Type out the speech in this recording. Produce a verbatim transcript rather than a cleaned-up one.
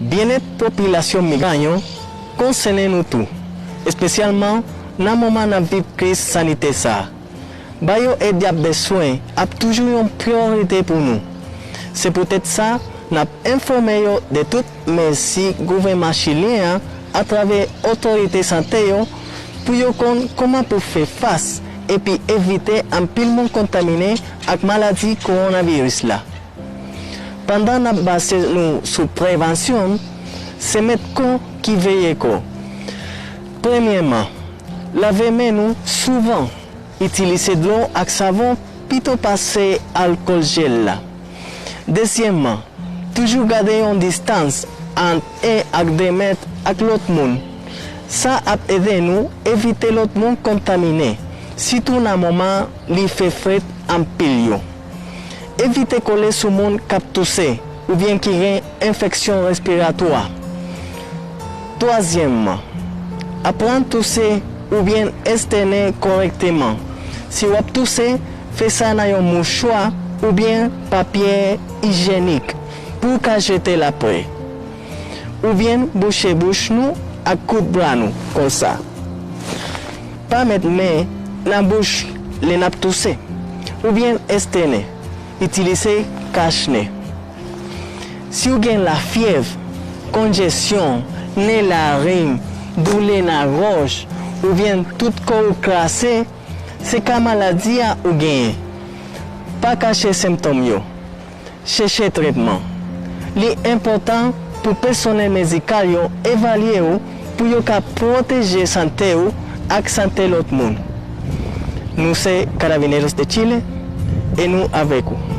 Byennèt popilasyon migran yo konsène nou tou, espesyalman nan moman n ap viv kriz sanitè sa a. Ba yo èd y ap bezwen ap toujou yon priyorite pou nou. Se poutèt sa, n ap enfòme yo de tout mezi gouvènman chilyen an atravè otorite sante yo pou yo konn kòman pou fè fas epi evite anpil moun kontamine ak maladi kowonaviris la. Pandan n ap baze nou sou prevansyon, se mèt kò ki veye kò. Premyèman, lave men nou souvan. Itilize dlo ak savon pito pase alkòl jèl la. Dezyèmman, toujou gade yon distans ant en ak de mèt ak lòt moun. Sa ap ede nou evite lòt moun kontamine, sitou nan moman li fè frèt anpil yo. Evite kole sou moun k ap touse oubyen ki gen enfeksyon respiratwa. Twazyèmman, aprann touse oubyen estène kòrèkteman. Si w ap touse, fè sa nan yon mouchwa oubyen papye ijyenik pou w ka jete l apre. Oubyen bouche bouch nou ak kout bra nou, konsa. Pa met men nan bouch lè n ap touse, oubyen estène. Itilize kach nen. Si w gen lafyèv, konjesyon, nen larim, doulè nan gòj, oubyen tout kò w kraze, se ka maladi a ou genyen. Pa kache sentòm yo. Chèche tretman. Li enpòtan pou pèsonèl medikal yo evalye w pou yo ka pwoteje sante w ak sante lòt moun. Nou se Carabineros de Chile e nou avèk ou.